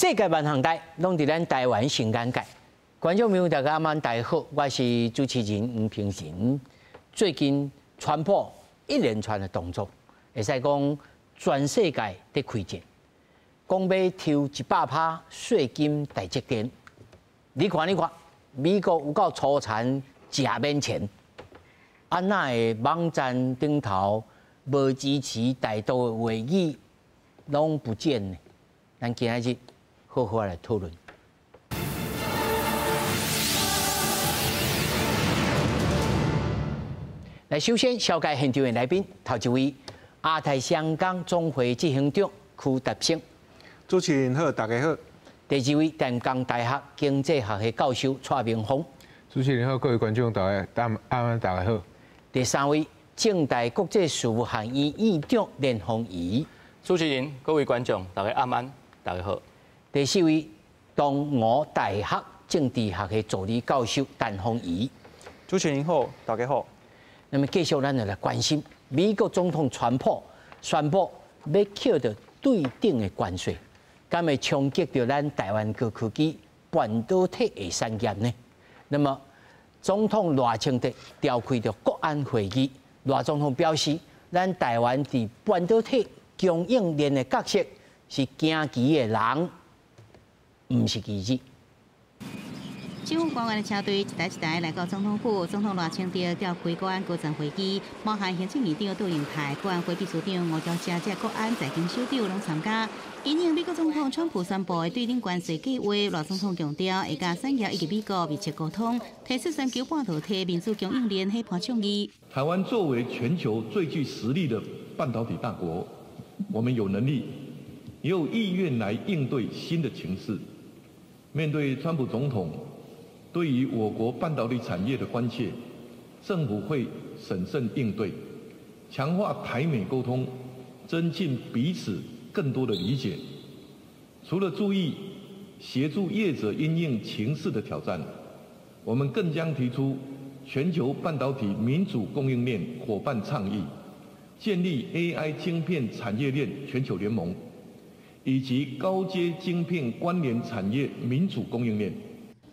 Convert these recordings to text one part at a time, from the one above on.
世界萬項代，攏佇咱台灣新眼界。觀眾朋友大家晚安，大家好，我是主持人黃平仁。最近川普一連串的動作，會使講全世界佇開戰，講欲抽100趴稅金台積電。你看，你看，美國有夠粗殘，食免錢。啊，哪會網站頂頭無支持台獨的話語攏不見呢？咱今仔日好好來討論。來，首先紹介現場的來賓，頭一位亞太商工總會執行長區達勝。主持人好，大家好。第二位淡江大學經濟學系教授蔡明鳳。主持人好，各位觀眾大家晚安，大家好。第三位政大國際事務學院院長連鳳儀。主持人、各位觀眾大家晚安，大家好。第四位東吳大學政治學系助理教授陳鳳儀。主持人好，大家好。那麼繼續咱就來關心美國總統川普宣布欲扣著對等的關稅，敢會衝擊著咱台灣高科技半導體的產業呢？那麼總統賴清德召開著國安會議，賴總統表示，咱台灣佇半導體供應鏈的角色是行棋的人，毋是棋子。政府官員的車隊一台一台來到總統府，總統賴清德召開國安高層會議，包含行政院長杜英台、國安會秘書長吳釗燮、這國安財經首長攏參加。因應美國總統川普宣布的對等關稅計劃，賴總統強調會佮產業以及美國密切溝通，提出全球半導體民主供應鏈伙伴倡議。台灣作為全球最具實力的半導體大國，我們有能力，也有意願來應對新的情勢。面對川普總統對於我國半導體產業的關切，政府會審慎應對，強化台美溝通，增進彼此更多的理解。除了注意協助業者因應情勢的挑戰，我們更將提出全球半導體民主供應鏈夥伴倡議，建立 AI 晶片產業鏈全球聯盟，以及高階晶片關聯產業民主供應鏈。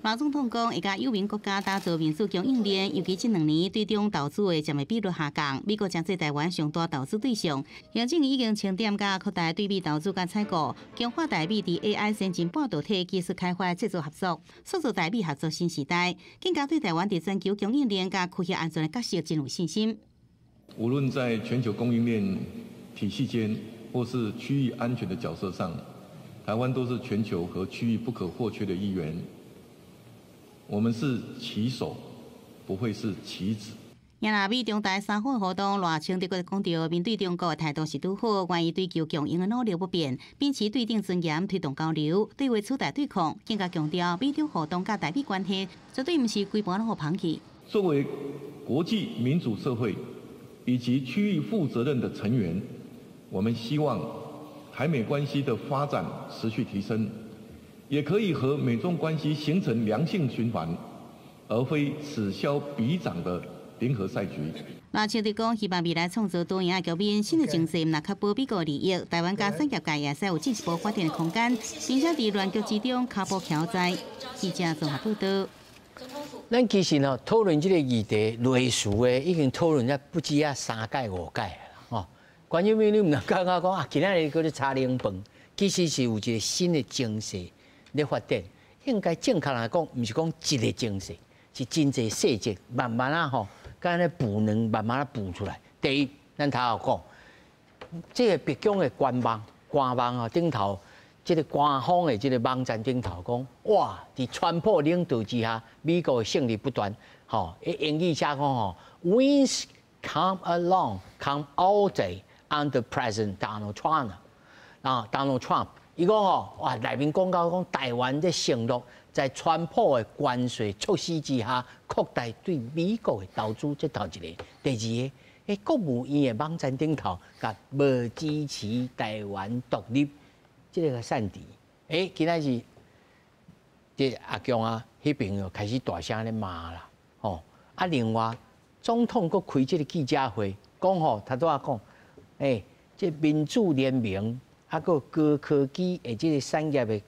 賴總統講，會佮友盟國家打造民主供應鏈，尤其這兩年對中投資的占的比率下降，美國成做台灣上大投資對象。行政院已經清點佮擴大對美投資佮採購，強化台美佇 AI 先進半導體技術開發製造合作，塑造台美合作新時代。更加對台灣佇全球供應鏈佮區域安全的角色真有信心。無論在全球供應鏈體系間，或是區域安全的角色上，台灣都是全球和區域不可或缺的一員。我們是棋手，不會是棋子。若美中台三方活動，賴清德閣講著，面對中國的態度是拄好，願意追求共贏的努力不變，秉持對等尊嚴推動交流，對話取代對抗，更加強調美中互動佮台美關係絕對毋是規盤攏予放棄。作為國際民主社會以及區域負責任的成員，我們希望台美關係的發展持續提升。也可以和美中關係形成良性循環，而非此消彼長的零和賽局。賴清德講，希望未來創造多贏的局面，新的情勢毋但確保美國利益，台灣佮產業界也使有進一步發展的空間，並且佇亂局之中跤步徛在。記者綜合報道。咱其實呢討論這個議題，類似的已經討論了不止啊三屆五屆啦。吼，觀眾朋友你毋通感覺講啊，今仔日閣咧炒冷飯，其實是有一個新的情勢咧發展，應該正確來講，毋是講一個情勢，是真濟細節慢慢仔吼，佮按呢浮卵慢慢仔浮出來。第一，咱頭先講，這個白宮的官網，官網啊頂頭，這個官方的這個網站頂頭講，哇，佇川普領導之下，美國的勝利不斷，吼，英語寫講吼，Wins come along, come all day under President Donald Trump，啊，Donald Trump。伊講吼，哇！內面講到講台灣的承諾，在川普的關稅措施之下，擴大對美國的投資，這頭一個。第二個，欸，國務院的網站頂頭，共無支持台灣獨立，這個散佇。欸，今仔日這阿強啊，彼邊又開始大聲咧罵啦，吼！啊，另外總統閣開這個記者會，講吼，他拄仔講，欸，這民主聯盟。啊，閣高科技的這個產業的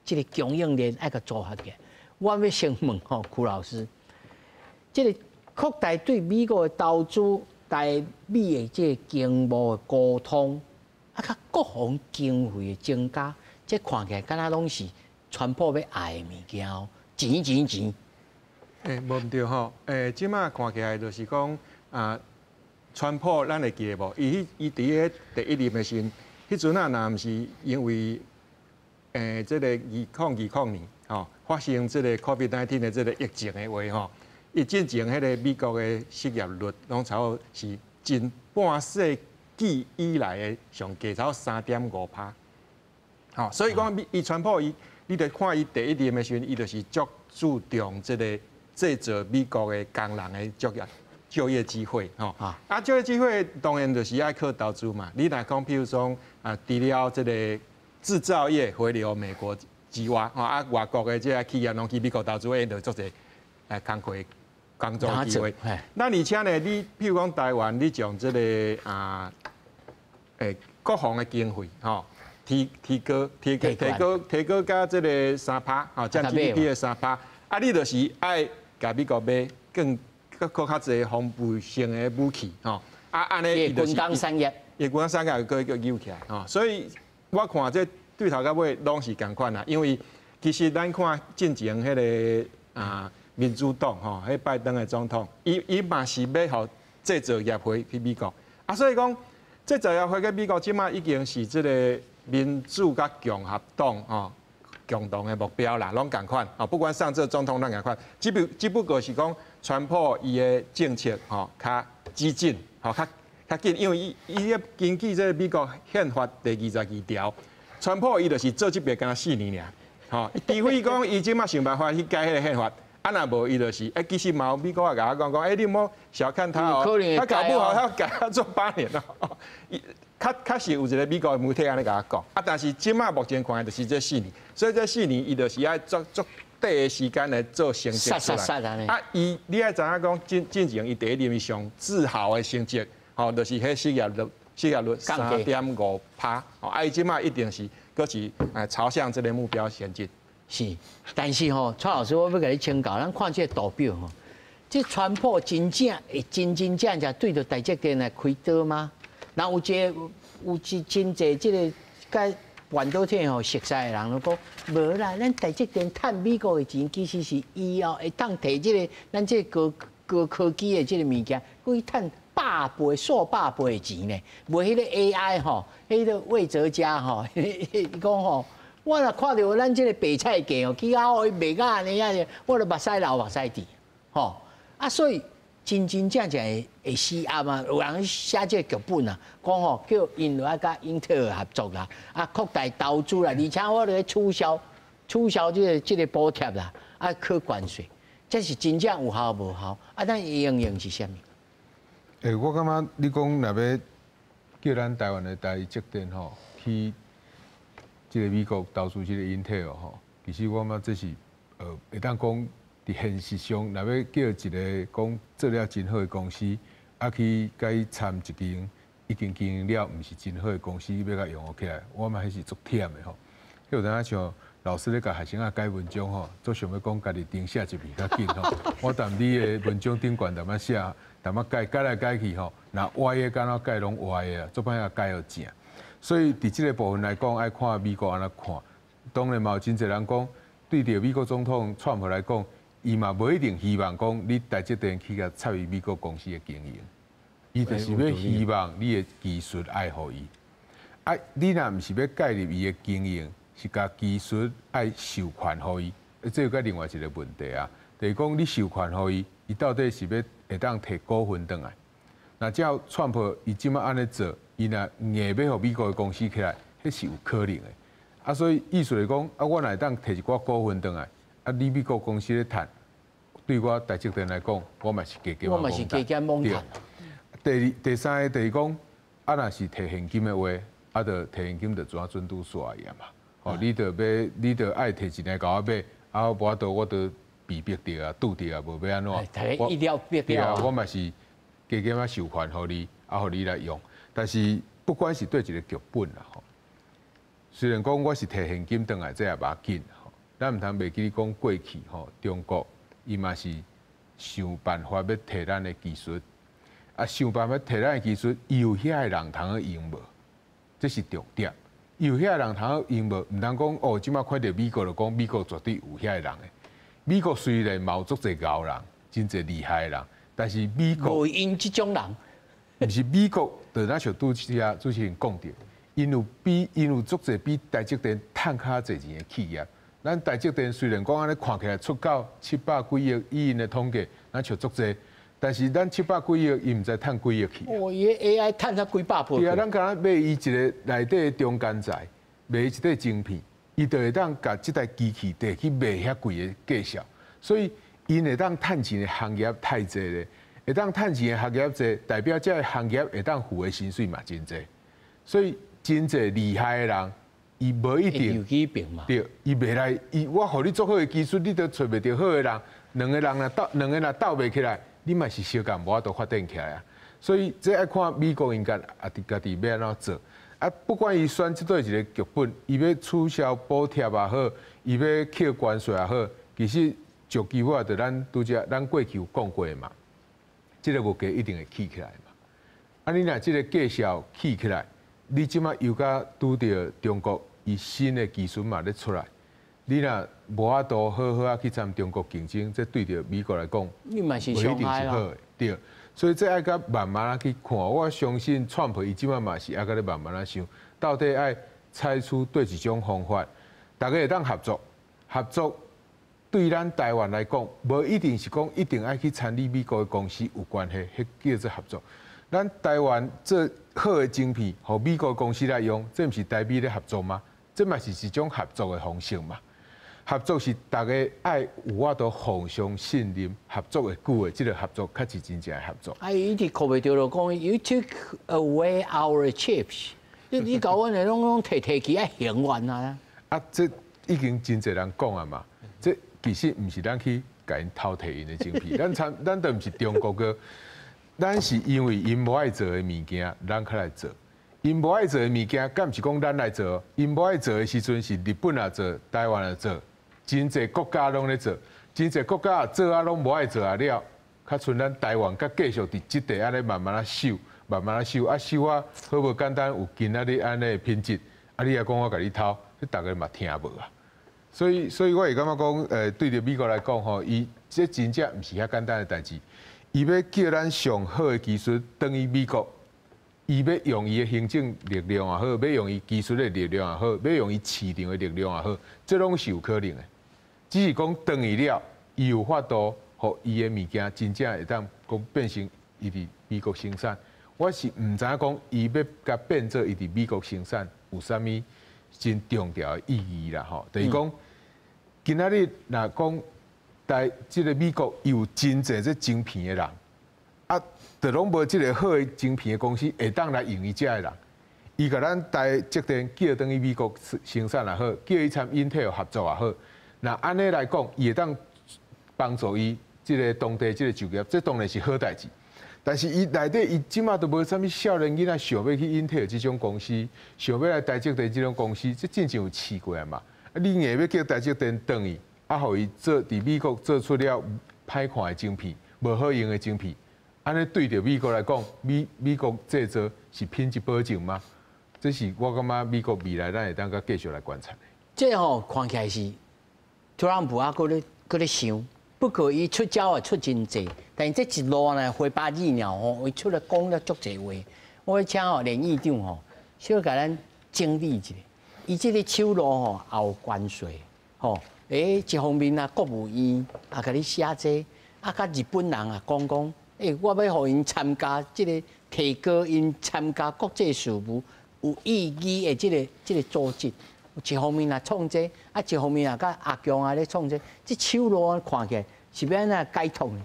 這个供應鏈愛共組合起來。我欲先問吼邱老師，這个擴大對美國的投資、台美的這个經貿的溝通，啊，佮國防經費的增加，這看起來敢若攏是川普欲愛的物件哦，錢錢錢。無毋對吼，這馬看起來就是講啊，川普咱會記得無？伊佇彼第一任的時陣，彼陣啊，若毋是因為這个2020年吼發生這个 COVID-19 的這个疫情的話吼，伊進前彼个美國的失業率攏差不多是近半世紀以來的上低，差不多3.5%。吼，所以講伊川普伊，你著看伊第一任的時陣，伊就是足注重這个製造美國的工人的就業機會，吼。啊，就業機會當然就是愛靠投資嘛。你若講，譬如講啊，除了這个製造業回流美國之外，吼啊，外國的這个企業攏去美國投資，𪜶就足濟工課工作機會。那而且呢，你譬如講台灣，你將這个啊，國防的經費，吼，提提高提高提高提高到這个3趴，吼，佔 GDP 的三趴，啊，你就是愛共美國買更閣較濟防衛性的武器，吼，啊，按呢伊就是軍工產業，伊軍工產業閣閣扭起來，吼，所以我看這對頭到尾攏是仝款啦，因為其實咱看進前彼个啊民主黨吼，彼拜登的總統，伊嘛是欲予製造業回去美國，啊，所以講製造業回去美國，這馬已經是這个民主佮共和黨吼共同的目標啦，攏仝款，啊，不管上這總統攏仝款，只不過是講川普伊的政策吼較激進，吼較較緊，因為伊伊根據這个美國憲法第22條，川普伊就是做這爿敢若4年爾，吼，除非講伊這馬想辦法去改彼个憲法，啊若無伊就是，其實嘛有美國也共我講講，你毋好小看他哦，他搞不好他改他做8年哦，確確實有一个美國的媒體按呢共我講，啊，但是這馬目前看的就是這四年，所以這四年伊就是愛足足短的時間來做成績出來。啊，伊你愛知影講進前伊第一任伊上自豪的成績，吼，就是彼失業率3.5趴，啊，伊這馬一定是閣是朝向這个目標前進。是，但是吼，蔡老師，我欲共你請教，咱看這个圖表吼，這川普真正會真真正正對著台積電來開刀嗎？那有一个有一真濟這个佮半導體吼熟似的人攏講，無啦，咱台積電趁美國的錢，其實是以後會當提這个咱這个高高科技的這个物件，閣去趁百倍、數百倍的錢呢。無彼个 AI 吼，彼个魏哲家吼，伊講吼，我若看著咱這个白菜價哦，起較予伊賣甲按呢啊，我就目屎流目屎滴，吼啊，所以真真正正會會施壓嘛，有人寫這个劇本啊，講吼叫𪜶著愛佮英特爾合作啦，啊擴大投資啦，而且我咧取消取消這个補貼啦，啊課關稅，這是真正有效無效？啊，咱應用是啥物？我感覺你講若欲叫咱台灣的台積電吼去這个美國投資這个英特爾吼，其實我感覺這是會當講佇現實上，若欲叫一个講做了真好的公司，啊去共伊參一間已經經營了毋是真好的公司，欲共融合起來，我感覺彼是足忝的吼。彼有當像老師咧共學生仔改文章吼，足想欲講家己頂寫一篇較緊吼。我踮你的文章頂懸淡仔寫，淡仔改改來改去吼，若歪的敢若改攏歪的啊，足歹仔改予正。所以佇這个部分來講，愛看美國按怎看。當然嘛有真濟人講，對著美國總統川普來講，伊嘛無一定希望講你台積電去共插入美國公司的經營，伊就是欲希望你的技術愛予伊。啊，你若毋是欲介入伊的經營，是共技術愛授權予伊，這閣另外一个問題啊。就是講你授權予伊，伊到底是欲會當提股份轉來？若照川普伊這馬按呢做，伊若硬欲予美國的公司起來，彼是有可能的。啊，所以意思來講，啊，我若會當提一寡股份轉來，啊，你美國公司咧趁，對我台積電來講，我嘛是加減我嘛是加減罔趁。第二、第三个就是講，啊，若是提現金的話，啊，就提現金就怎準拄煞去啊嘛。吼，你著欲，你著愛提錢來共我買，啊，無法度我著被逼著啊，拄著啊，無欲按怎。逐家一了逼對啊，我嘛是加減仔授權予你，啊，予你來用。但是不管是佗一个劇本啦吼，雖然講我是提現金轉來，這也無要緊吼。咱毋通袂記得講過去吼，中國伊嘛是想辦法欲提咱的技術，啊，想辦法提咱的技術，伊有遐个人通去用無？這是重點。有遐個人通好用無？毋通講哦，這馬看著美國就講美國絕對有遐個人的。美國雖然嘛有足濟𠢕人，真濟厲害的人，但是美國無𪜶這種人，毋是美國，就若像拄才主持人講著，𪜶有足濟比台積電趁較濟錢的企業。咱台積電雖然講按呢看起來出口700幾億，以𪜶的統計，咱像足濟，但是咱700幾億，伊毋知趁幾億去。哦，伊 AI 趁才幾百倍。對啊，咱敢若買伊一个內底的中間材，賣伊一塊晶片，伊就會當共這台機器提去賣遐貴的價數。所以，𪜶會當趁錢的行業太濟咧，會當趁錢的行業濟，代表這个行業會當付的薪水嘛真濟。所以，真濟厲害的人，伊無一定對，伊袂來，伊我予你足好的技術，你都揣袂著好的人，兩个人若鬥袂起來，你嘛是相共無法度發展起來啊。所以這愛看美國𪜶家己欲按怎做。啊，不管伊選這佗一个劇本，伊欲取消補貼也好，伊欲扣關稅也好，其實上基本就咱拄才咱過去有講過的嘛，這个物價一定會起起來嘛。啊，你若這个價數起起來，你這馬又閣拄著中國伊新的技術嘛咧出來，你若無法度好好仔去參中國競爭，這對著美國來講，你嘛是無一定是好的，對。所以這愛閣慢慢仔去看，我相信川普伊這馬嘛是猶閣咧慢慢仔想，到底愛採取佗一種方法，大家會當合作，合作對咱台灣來講，無一定是講一定愛去參與美國的公司有關係，彼叫做合作。咱台灣做好的晶片，予美國公司來用，這毋是台美咧合作嗎？這嘛是一種合作的方式嘛。合作是大家愛有法度互相信任、合作會久的，這个合作較是真正的合作。啊，伊一直看袂著就講，You took away our chips，你共阮的攏摕去愛還原啊！啊，這已經真濟人講啊嘛，這其實毋是咱去共𪜶偷提𪜶的晶片，咱都毋是中國的，咱是因為𪜶無愛做的物件，咱較來做。𪜶無愛做的物件，敢毋是講咱來做？𪜶無愛做的時陣是日本也做，台灣也做。真濟國家攏咧做，真濟國家做啊攏無愛做啊了，較賰咱台灣閣繼續佇這塊按呢慢慢仔守，慢慢仔守，啊守啊好無簡單，有今仔日按呢的品質，啊你也講我共你偷，這逐个嘛聽無啊。所以我會感覺講，對著美國來講吼，伊這真正毋是遐簡單的代誌，伊欲叫咱上好的技術轉去美國，伊欲用伊的行政力量也好，欲用伊技術的力量也好，欲用伊市場的力量也好，這攏是有可能的。只是講轉去了，伊有法度，予伊的物件真正會當講變成伊佇美國生產。我是毋知影講伊欲共變做伊佇美國生產有啥物真重要的意義啦吼。就是講，今仔日若講台這个美國有真濟這晶片的人，啊，就攏無這个好的晶片的公司會當來用伊遮的人，伊共咱台積電叫轉去美國生產也好，叫伊參英特爾合作也好。若按呢來講，伊會當幫助伊這个當地這个就業，這當然是好代誌。但是伊內底伊這馬都無啥物少年囡仔想欲去英特爾這種公司，想欲來台積電這種公司，這進前有試過啊嘛。啊，你硬欲叫台積電轉去，啊，予伊做佇美國做出了歹看的晶片，無好用的晶片，按呢對著美國來講，美國製造是品質保證嗎？這是我感覺美國未來咱會當閣繼續來觀察的。這吼看起來是特朗普啊，閣咧想，不過伊出招也出真濟，但是這一路呢，灰八字鳥吼，伊出來講了足濟話。我請吼連議長吼，小共咱整理一下。伊這个手路吼，也有關稅，吼，一方面啊，國務院也共你寫這，啊，佮日本人啊講講，我欲予𪜶參加這个提高𪜶參加國際事務有意義的這个組織。一方面啊創這，啊一方面啊佮阿強啊咧創這，這手路看起來是欲按怎解脫呢？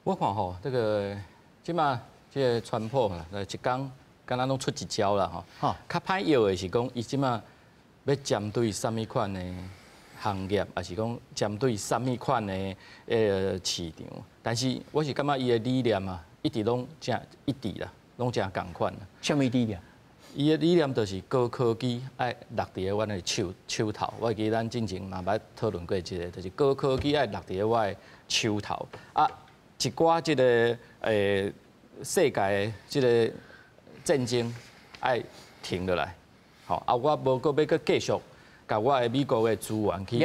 我看吼，這个這馬這个川普啦，一工敢若攏出一招啦吼。較歹藥的是講，伊這馬欲針對啥物款的行業，抑是講針對啥物款的市場？但是我是感覺伊的理念啊，一直攏誠一致啦，攏誠仝款啦。啥物理念？伊的理念就是高科技愛落佇咧阮的手頭。我會記咱之前嘛捌討論過這個，就是高科技愛落佇咧我的手頭。啊，一寡這個世界的這個戰爭愛停落來，吼啊，我無閣欲閣繼續共我的美國的資源去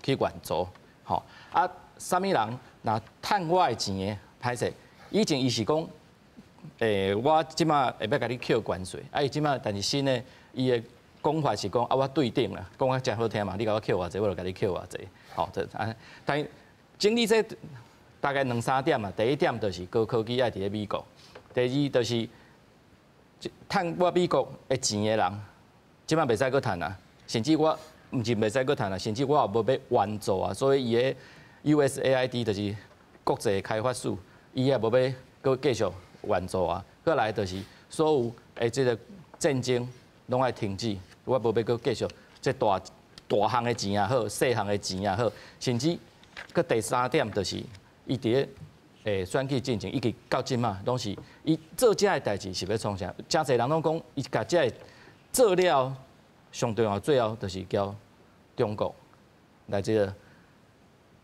去援助，吼啊，啥物人若趁我的錢的，歹勢，以前伊是講，我這馬會欲共你扣關稅，啊，伊這馬但是新的伊的講法是講啊，我對等啦，講較誠好聽嘛，你共我扣偌濟，我就共你扣偌濟，吼，這啊，但整理這大概兩三點嘛，第一點就是高科技愛佇咧美國，第二就是趁我美國的錢的人，這馬袂使閣趁啊，甚至我毋是袂使閣趁啊，甚至我也無欲援助啊，所以伊的 USAID 就是國際開發署，伊也無欲閣繼續援助啊。過來就是所有的這個戰爭攏愛停止，我無欲閣繼續這大大項的錢也好，細項的錢也好，甚至閣第三點就是伊佇咧選舉進前，以及到這馬攏是伊做這个代誌是欲創啥？誠濟人攏講伊共這个做了，上重要最後就是交中國來這個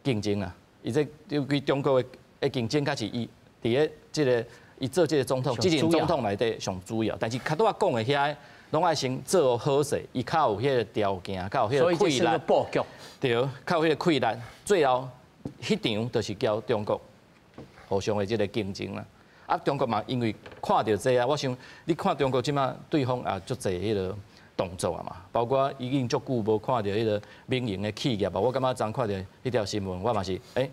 競爭啊！伊這尤其中國的競爭，較是伊佇咧這個伊做這個總統，這任總統內底上主要。但是較拄仔講的遐攏愛先做好勢，伊較有彼個條件，較有彼個氣力。布局。對，較有彼個氣力，最後彼場就是交中國互相的這個競爭啦。啊，中國嘛，因為看著這啊，我想你看中國這馬對方也足濟彼個動作啊嘛，包括已經足久無看著彼個民營的企業啊，我感覺昨看著彼條新聞，我嘛是欸，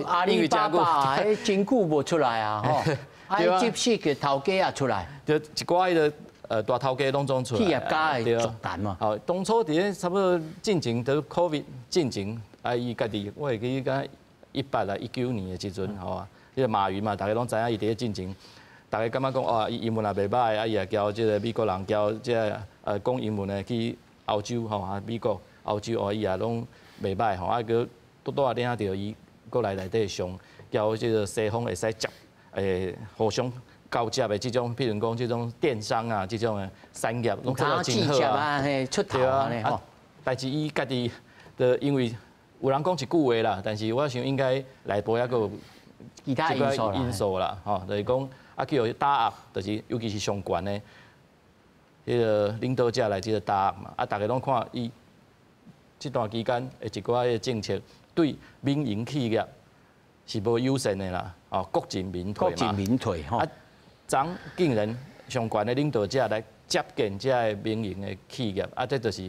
阿里巴巴彼真久無出來啊，吼，啊，接續的頭家也出來，對，一寡彼個大頭家攏總出來，企業家的座談嘛。好，當初佇咧差不多進前，佇 COVID 進前，啊，伊家己我會記得18啊19年的時陣，吼啊，彼個馬雲嘛，大家攏知影伊佇咧進前，大家感覺講哦，伊英文也袂䆀，啊，伊也交這個美國人交這個講英文的去歐洲吼啊，美國、歐洲哦，伊也攏袂䆀吼，啊，閣拄拄仔領著伊國內內底上交這個西方會使接互相交接的這種，譬如講這種電商啊，這種的產業攏做得真好啊，出頭啊，但是伊家己的因為有人講一句話啦，但是我想應該內部抑閣有其他因素啦，吼，就是講啊，去予打壓，就是尤其是上懸的彼個領導者來這個打壓嘛，啊，大家攏看伊這段期間的一寡的政策對民營企業是無友善的啦，哦，國進民退嘛，國進民退吼。啊，昨竟然上懸的領導者來接見這个民營的企業，啊，這就是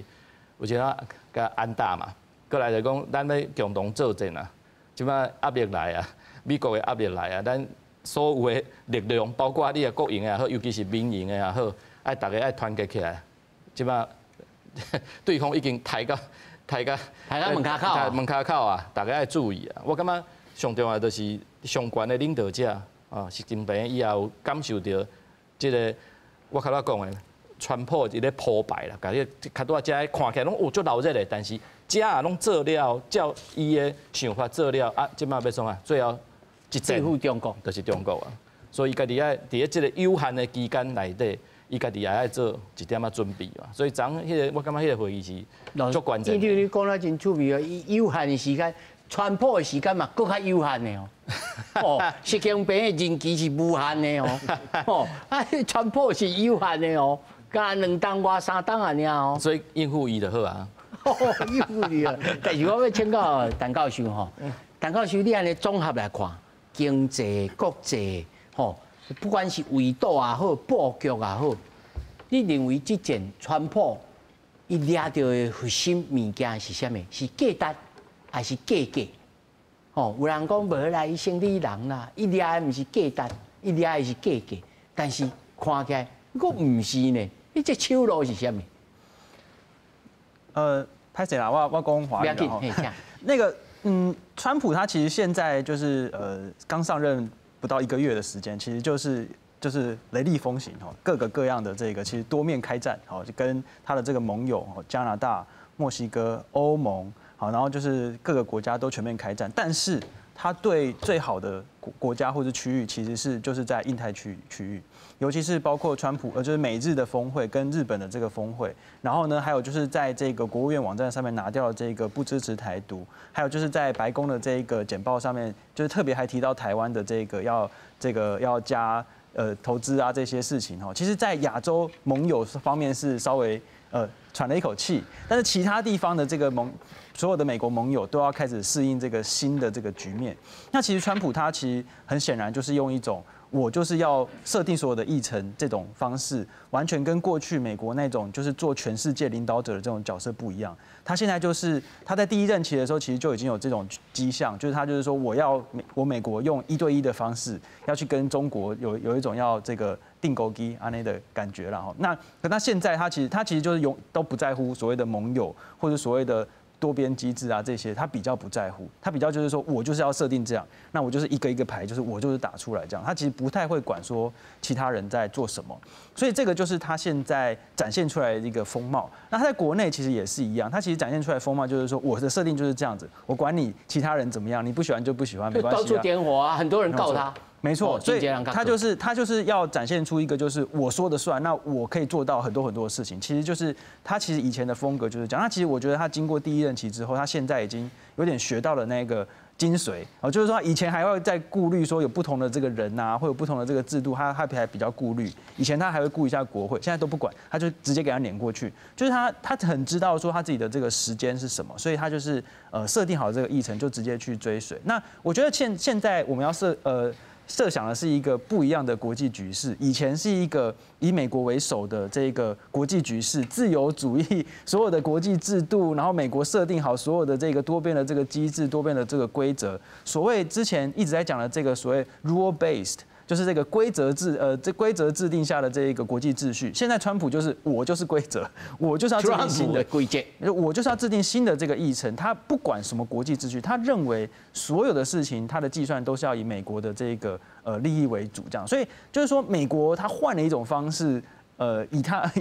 有一仔共安打嘛。過來就講，咱欲共同作戰啊，這擺壓力來啊，美國的壓力來啊，咱所有的力量，包括你的國營的也好，尤其是民營的也好，愛大家愛團結起來。這擺對方已經抬到抬到抬到門跤口，門跤口啊！大家愛注意啊！我感覺上重要就是上懸的領導者啊，習近平伊也有感受著這個我較早講的，川普佇咧鋪排啦，共你較拄仔遮看起來攏有足鬧熱的，但是遮也攏做了，照伊的想法做了啊，這擺欲創啥？最後一戰對付中國，就是中國啊！所以伊家己愛佇咧這個有限的期間內底，伊家己也愛做一點仔準備嘛。所以昨彼個我感覺彼個會議是足關鍵。院長，你講得真趣味哦！伊有限的時間，川普的時間嘛，閣較有限的哦。哦，習近平的任期是無限的哦。哦，啊，川普是有限的哦，敢兩冬外三冬按呢哦。所以應付伊就好啊。應付伊啊！但是我欲請教陳教授吼，陳教授你按呢綜合來看，經濟、國際吼，不管是圍堵也好，布局也好，你認為這戰川普伊掠著的核心物件是啥物？是價值還是價格？吼，有人講無啦，伊生理人啦，伊掠的毋是價值，伊掠的是價格。但是看起來，閣毋是呢？你這手路是啥物？歹勢啦，我講華語吼。那個，川普他其實現在就是剛上任不到一個月的時間，其實就是雷厲風行哦，各個各樣的這個其實多面開戰，哦，就跟他的這個盟友加拿大、墨西哥、歐盟，好，然後就是各個國家都全面開戰，但是他對最好的国家或者区域，其实是就是在印太区域，尤其是包括川普就是美日的峰会跟日本的这个峰会，然后呢，还有就是在这个国务院网站上面拿掉了这个不支持台独，还有就是在白宫的这个简报上面，就是特别还提到台湾的这个要加投资啊这些事情哈，其实，在亚洲盟友方面是稍微喘了一口气，但是其他地方的这个所有的美国盟友都要开始适应这个新的这个局面。那其实川普他其实很显然就是用一种我就是要设定所有的议程这种方式，完全跟过去美国那种就是做全世界领导者的这种角色不一样。他现在就是他在第一任期的时候，其实就已经有这种迹象，就是他就是说我要美国用一对一的方式要去跟中国有一种要这个钉孤枝按呢的感觉了哈。那可他现在他其实就是用都不在乎所谓的盟友或者所谓的多边机制啊这些，他比较不在乎，他比较就是说我就是要设定这样，那我就是一个一个牌，就是我就是打出来这样，他其实不太会管说其他人在做什么，所以这个就是他现在展现出来的一个风貌。那他在国内其实也是一样，他其实展现出来风貌就是说我的设定就是这样子，我管你其他人怎么样，你不喜欢就不喜欢，没关系。到处点火啊，很多人告他。没错，所以他就是要展现出一个就是我说的算，那我可以做到很多很多的事情。其实就是他其实以前的风格就是这样。那其实我觉得他经过第一任期之后，他现在已经有点学到了那个精髓哦，就是说以前还要再顾虑说有不同的这个人呐，会有不同的这个制度，他还比较顾虑。以前他还会顾一下国会，现在都不管，他就直接给他碾过去。就是他很知道说他自己的这个时间是什么，所以他就是设定好这个议程就直接去追随。那我觉得现在我们要设想的是一个不一样的国际局势。以前是一个以美国为首的这个国际局势，自由主义所有的国际制度，然后美国设定好所有的这个多边的这个机制、多边的这个规则。所谓之前一直在讲的这个所谓 rule based，就是这个规则制，这规则制定下的这一个国际秩序。现在川普就是我就是规则，我就是要制定新的规则，我就是要制定新的这个议程。他不管什么国际秩序，他认为所有的事情，他的计算都是要以美国的这个利益为主，这样。所以就是说，美国他换了一种方式，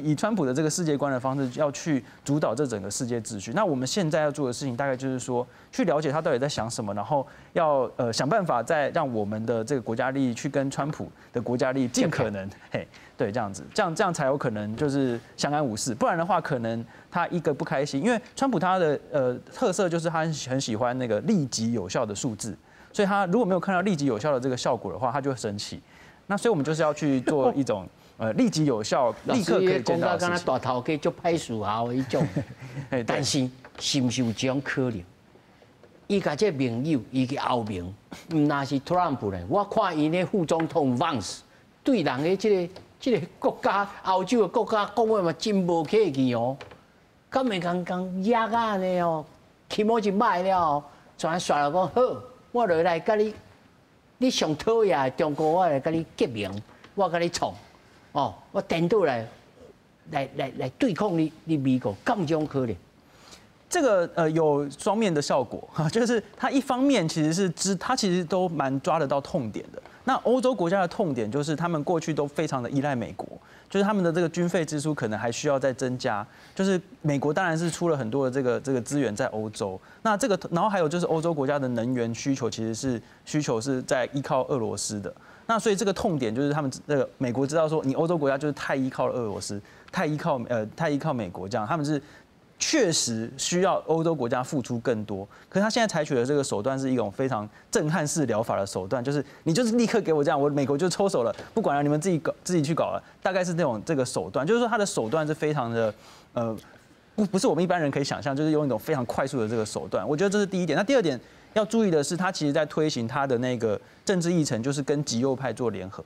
以川普的这个世界观的方式要去主导这整个世界秩序。那我们现在要做的事情，大概就是说，去了解他到底在想什么，然后要想办法再让我们的这个国家利益去跟川普的国家利益尽可能，嘿，对，这样子，这样才有可能就是相安无事。不然的话，可能他一个不开心，因为川普他的特色就是他很喜欢那个立即有效的数字，所以他如果没有看到立即有效的这个效果的话，他就会生气。那所以我们就是要去做一种立即有效、立刻可以见到的事情。大头家足歹事后的彼种，但是是毋是有这种可能？伊共这盟友，伊去欧盟，毋若是特朗普咧。我看𪜶的副总统 Vance 对人的这个国家，欧洲的国家讲话嘛真无客气哦。敢会共共压啊呢哦，起码一摆了后，全煞了讲好，我就来共你，你上讨厌的中国，我来共你结盟，我共你创。哦，我颠倒来对抗你美国，敢有这种可能？这个有双面的效果哈，就是它一方面其实是知，它其实都蛮抓得到痛点的。那欧洲国家的痛点就是他们过去都非常的依赖美国，就是他们的这个军费支出可能还需要再增加。就是美国当然是出了很多的这个资源在欧洲，那这个然后还有就是欧洲国家的能源需求其实是需求是在依靠俄罗斯的。那所以这个痛点就是他们这个美国知道说，你欧洲国家就是太依靠了俄罗斯，太依靠美国这样，他们是确实需要欧洲国家付出更多。可是他现在采取的这个手段是一种非常震撼式疗法的手段，就是你就是立刻给我这样，我美国就抽手了，不管了，你们自己搞自己去搞了，大概是这种这个手段，就是说他的手段是非常的不是我们一般人可以想象，就是用一种非常快速的这个手段。我觉得这是第一点。那第二点要注意的是，他其实在推行他的那个政治议程，就是跟极右派做联合。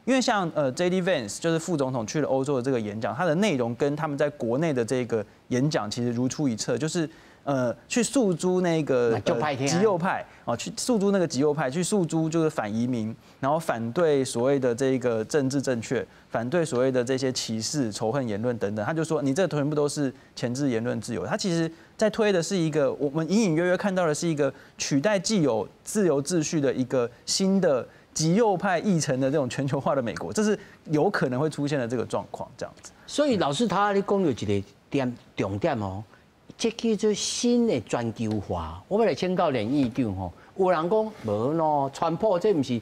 因为像J.D. Vance 就是副总统去了欧洲的这个演讲，他的内容跟他们在国内的这个演讲其实如出一辙，就是去诉诸那个极右派啊，去诉诸那个极右派，去诉诸就是反移民，然后反对所谓的这个政治正确，反对所谓的这些歧视、仇恨言论等等。他就说你这全部都是钳制言论自由。他其实在推的是一个我们隐隐约约看到的是一个取代既有自由秩序的一个新的极右派议程的这种全球化的美国，这是有可能会出现的这个状况，这样子。所以老师他咧讲到一个点重点哦，这叫做新的全球化。我欲来请教连院长吼，有人講無咯，川普這毋是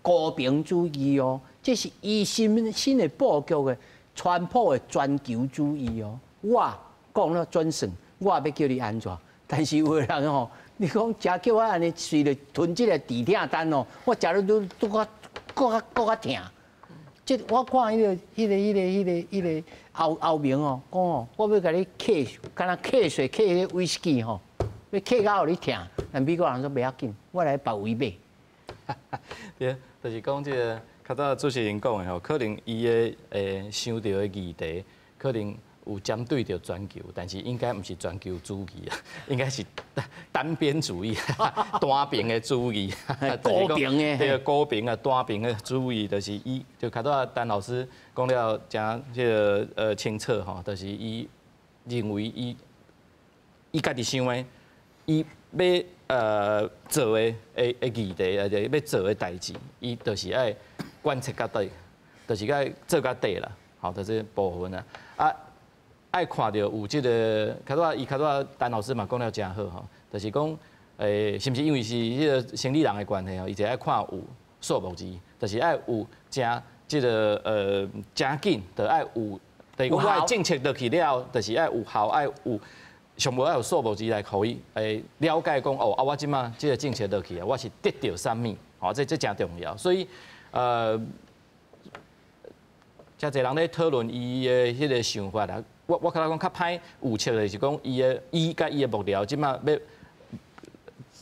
和平主義哦，這是伊新新的布局的川普的全球主義哦。我講了轉算，我欲叫你按怎？但是有的人吼，你講食叫我按呢隨著吞這個止痛丹哦，我食了都都較閣較閣較疼。這我看彼個歐歐明哦，講哦，我欲共你客，敢若客稅客彼個威士忌吼，欲客到予你疼。但美國人說袂要緊，我來別位買。對，就是講這个較早主持人講的吼，可能伊的想著的議題，可能有針對著全球，但是應該毋是全球主義啊，應該是單邊主義、單邊的主義。高邊的。對，高邊啊，單邊的主義，就是伊就較早陳老師講了誠這个清楚吼，就是伊認為伊家己想的，伊欲做的議題，或者欲做的代誌，伊就是愛貫徹到底，就是愛做到底啦，吼，就這部分啊。啊，愛看著有這个，較早伊較早陳老師嘛講了誠好吼，就是講，是毋是因為是彼个生理人的關係吼，伊就愛看有數目字，就是愛有誠這个誠緊，就愛有，就是講我的政策落去了，就是愛有效，愛有上無愛有數目字來予伊了解講哦，啊我這馬這个政策落去啊，我是得著啥物，吼，這誠重要，所以誠濟人咧討論伊的彼个想法啦。我較早講較歹預測的是講伊的伊佮伊的幕僚這馬欲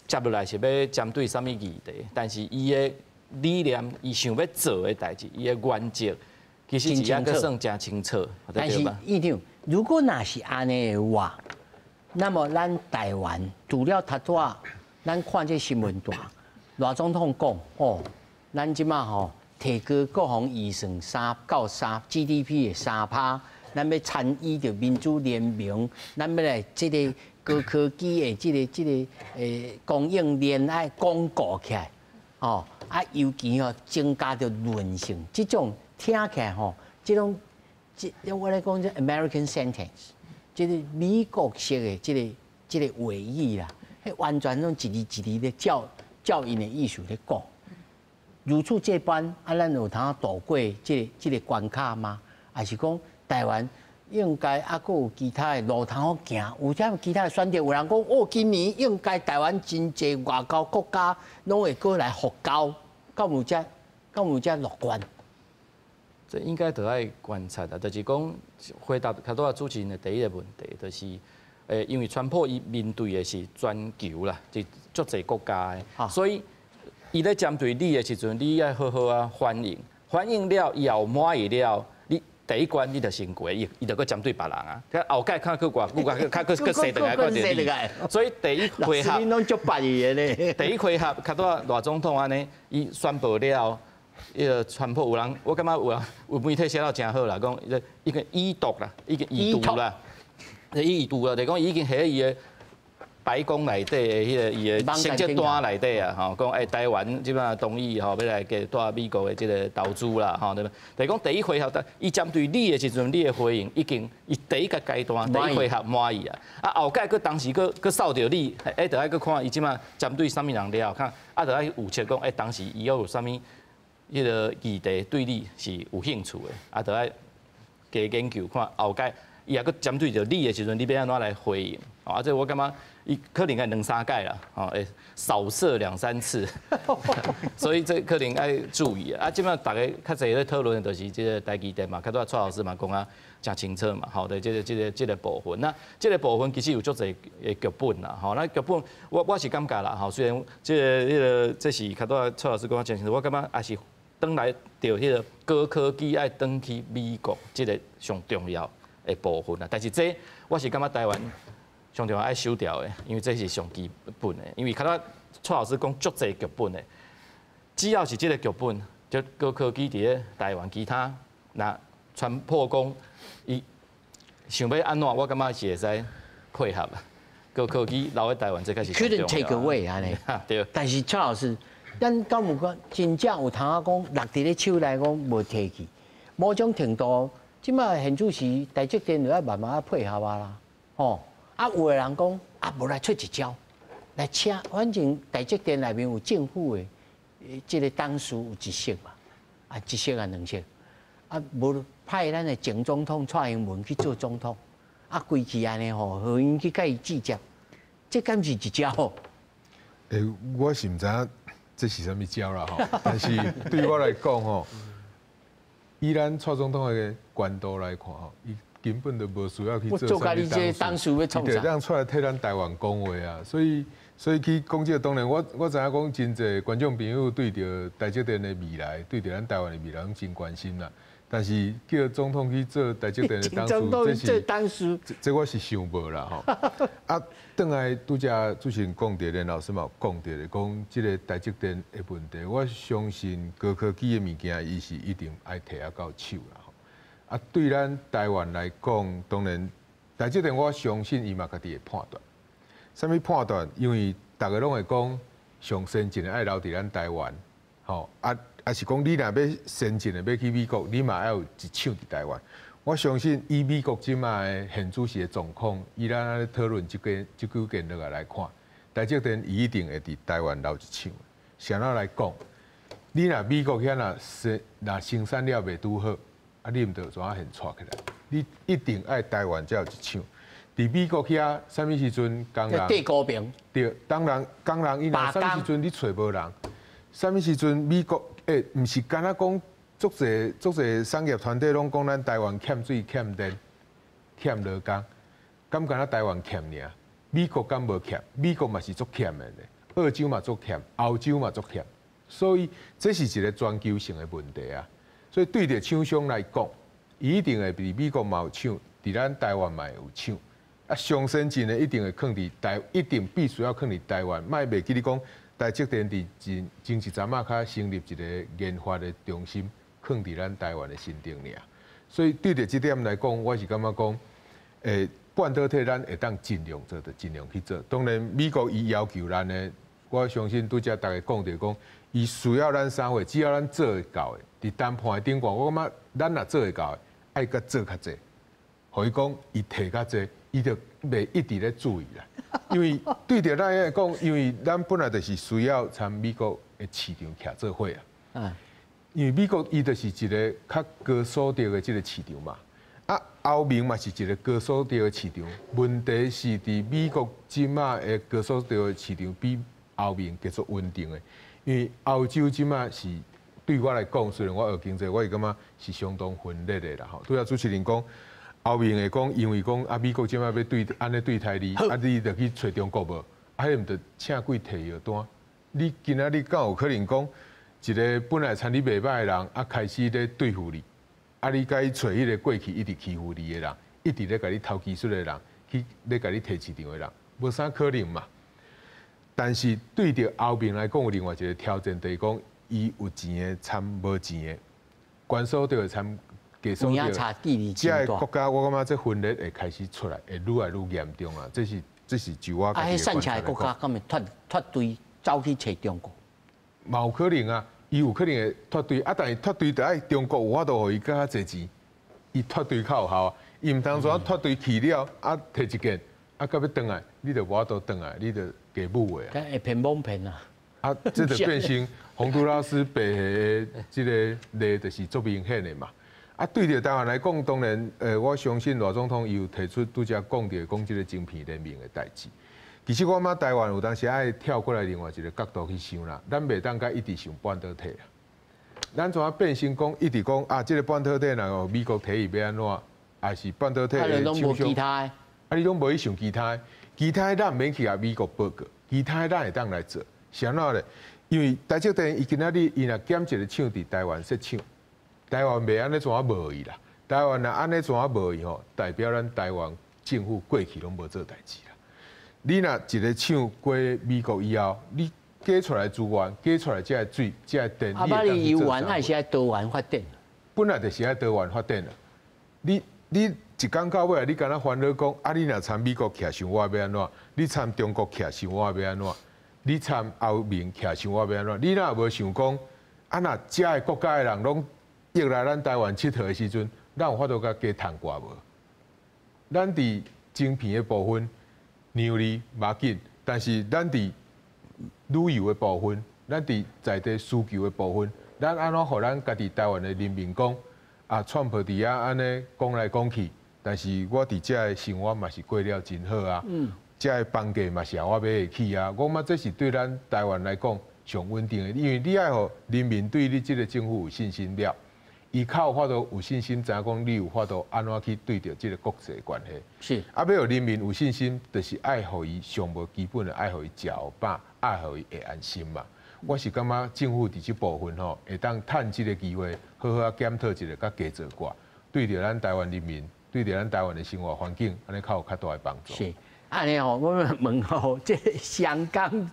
接落來是欲針對啥物議題，但是伊的理念，伊想欲做的代誌，伊的原則，其實是猶閣算誠清楚。但是院長，如果若是按呢的話，那麼咱台灣除了頭拄仔，咱看這新聞段，賴總統講哦，咱這馬吼提高國防預算3到3 GDP 的3%。咱欲參與著民主聯盟，咱欲來這个高科技的這个供應鏈愛鞏固起來，哦，啊，尤其吼增加著韌性，這種聽起來吼，這種這我來講這 American sentence，這个美國式的這个話語啦，彼完全攏一字一字咧照照𪜶的意思咧講。如此這般，啊，咱有通渡過這个關卡嗎？還是講台灣應該猶閣有其他的路通好行？有啥其他的選擇？有人講哦，今年應該台灣真濟外交國家攏會過來復交，敢有遮敢有遮樂觀？這應該都愛觀察啦，就是講回答較拄仔主持人的第一个問題，就是因為川普伊面對的是全球啦，是足濟國家的，所以伊咧針對你的時陣，你愛好好啊反應，反應了伊也有滿意了，你第一關你就先過，伊伊就閣針對別人啊。後蓋較閣偌久，較閣閣踅轉來閣著你。所以第一回合，你攏足白的咧。第一回合較拄仔賴總統按呢，伊宣布了。彼个川普有人，我感覺有人有媒體寫到誠好啦，講已經已讀啦，已經已讀啦，已讀啦，就講已經喺伊的白宮內底的彼个伊的成績單內底啊，吼，講台灣這擺同意吼，欲來給蹛美國的這个投資啦，吼，對無？就講第一回合，伊針對你的時陣，你的回應已經伊第一个階段，第一回合滿意啊，啊後蓋閣當時閣閣掃著你，著愛閣看伊這擺針對啥物人了，看啊，著愛預測講，當時伊猶有啥物。彼个議題對你是有興趣的，啊，著愛加研究看後蓋伊若閣針對著你的時陣，你欲按怎來回應？啊，這我感覺伊可能愛兩三擺啦，吼，會掃射兩三次，所以這可能愛注意啊。啊，這擺大家較濟咧討論的就是這个台積電嘛，較拄仔蔡老師嘛講啊誠清楚嘛，吼，對，這个部分，那這个部分其實有足濟的劇本啦，吼，那劇本我是感覺啦，吼，雖然這个彼个這是較拄仔蔡老師講啊誠清楚，我感覺也是。轉來著彼个高科技愛轉去美國，這个上重要的部分啦。但是這我是感覺台灣上重要愛守牢的，因為這是上基本的。因為較早蔡老師講足濟劇本的，只要是這个劇本，就高科技佇咧台灣，其他若川普講伊想欲按怎，我感覺是會使配合。高科技留佇台灣，這才是上重要。 Couldn't take away 按呢。對。但是蔡老師。咱敢有講真正有通仔講落佇咧手內講無提去，某種程度，這擺現此時台積電就愛慢慢仔配合啊啦，吼啊有的人講啊無來出一招，來請，反正台積電內面有政府的這个董事有一席嘛，啊一席啊兩席，啊無派咱的前總統蔡英文去做總統，啊規氣按呢吼，予𪜶去共伊接接，這敢是一招？欸，我是毋知影這是啥物招啦吼，但是對我來講吼，以咱蔡總統的觀度來看吼，伊根本就無需要去做啥物董事，伊就當出來替咱台灣講話啊，所以去講這个，當然我知影講真濟觀眾朋友對著台積電的未來，對著咱台灣的未來攏真關心啦。但是叫總統去做台積電的董事，這是這我是想無啦吼。啊，轉來拄才主持人講著，連老師嘛有講著的，講這个台積電的問題，我相信高科技的物件，伊是一定愛提啊到手啦吼。啊，對咱台灣來講，當然台積電我相信伊嘛家己會判斷。啥物判斷？因為逐个攏會講上先進的愛留佇咱台灣，吼啊。啊是講你若欲先進的欲去美國，你嘛愛有一廠佇台灣。我相信以美國這馬的現主時的狀況，以咱按呢討論這個這幾件落來來看，台積電伊一定會佇台灣留一廠。啥怎來講？你若美國遐若生若生產了袂拄好，啊你毋著怎啊現帶起來？你一定愛台灣才有一廠。佇美國遐，啥物時陣工人？對，當然工人伊若啥物時陣你揣無人，啥物時陣美國？欸，毋是干焦講，足濟足濟產業團體攏講咱台灣欠水、欠電、欠勞工，敢干焦台灣欠爾？美國敢無欠？美國嘛是足欠的咧，澳洲嘛足欠，歐洲嘛足欠，所以這是一个全球性的問題啊。所以對著廠商來講，伊一定會佇美國嘛有廠，佇咱台灣嘛會有廠。啊，上先進的一定會囥佇台，一定必須要囥佇台灣，莫袂記你講。台積電佇前前一陣仔較成立一个研發的中心，囥佇咱台灣的新竹爾。所以對著這點來講，我是感覺講，欸，半導體咱會當盡量做，就盡量去做。當然，美國伊要求咱的，我相信拄才逐家講著講，伊需要咱啥貨，只要咱做會到的，佇談判的頂懸，我感覺咱若做會到的，愛閣做較濟，予伊講伊提較濟，伊就袂一直咧注意啦。因為對著咱來講，因為咱本來就是需要參美國的市場徛做伙啊。因為美國伊就是一个較高所得的這个市場嘛。啊，歐盟嘛是一个高所得的市場。問題是佇美國這馬的高所得的市場比歐盟繼續穩定的，因為歐洲這馬是對我來講，雖然我學經濟，我會感覺是相當分裂的啦。吼，拄才主持人講。歐盟會講，因為講啊，美國這馬欲對按呢對待你，啊，你就去揣中國無？啊，彼毋著請鬼提藥單？你今仔日敢有可能講，一个本來參你袂䆀的人，啊，開始咧對付你，啊，你共伊揣彼个過去一直欺負你的人，一直咧共你偷技術的人，去咧共你提市場的人，無啥可能嘛。但是對著歐盟來講，有另外一个挑戰，就是講伊有錢的參無錢的，關稅就會參。這个國家，我感覺這分裂會開始出來，會愈來愈嚴重啊！這是就我啊，彼散起來國家敢會脫脫隊走去揣中國？嘛有可能啊，伊有可能會脫隊啊，但是脫隊著愛中國有法度予伊閣較濟錢，伊脫隊較有效啊。伊毋通說脫隊去了啊，提一件啊，閣欲轉來，你就無法度轉來，你就加母的啊。會騙罔騙啊！啊，這就變成洪都拉斯白的這个例，就是足明顯的嘛。啊，對著台灣來講，當然，我相信賴總統伊有提出拄才講著講這个晶片聯盟的代誌。其實我感覺台灣有當時愛跳過來另外一个角度去想啦，咱袂當閣一直想半導體啊。咱怎啊變成講一直講啊？這个半導體若美國提伊欲按怎，還是半導體的廠商？啊，你攏無去想其他的，其他的咱毋免去共美國報告，其他的咱會當來做。是按怎咧？因為台積電伊今仔日伊若減一个廠佇台灣設廠。台灣袂按呢怎啊無伊啦？台灣若按呢怎啊無伊吼，代表咱台灣政府過去攏無做代誌啦。你若一个廠過美國以後，你加出來資源，加出來這个水、這个電，啊，你油源還是愛多元發展？本來就是愛多元發展啦。你一工到尾，你敢若煩惱講啊？你若參美國徛想我欲按怎？你參中國徛想我欲按怎？你參歐盟徛想我欲按怎？你若無想講啊？若遮个國家的人攏約來咱台灣𨑨迌的時陣，咱有法度共加趁掛無？咱佇晶片的部分讓利無要緊，但是咱佇旅遊的部分，咱佇在地需求的部分，咱按怎予咱家己台灣的人民講啊，川普佇遐按呢講來講去，但是我佇遮的生活嘛是過了真好啊，遮的房價嘛是予我買會起啊，我感覺這是對咱台灣來講上穩定的，因為你愛予人民對你這個政府有信心了，伊較有法度有信心，知影講你有法度按怎去對著這個國際關係。啊，欲予人民有信心，就是愛予伊上無基本的，愛予伊食予飽，愛予伊會安心嘛。我是感覺政府佇這部分吼，會當趁這個機會，好好仔檢討一下，佮加做寡，對著咱台灣人民，對著咱台灣的生活環境，按呢較有較大的幫助。是，按呢吼，我問吼，這個香港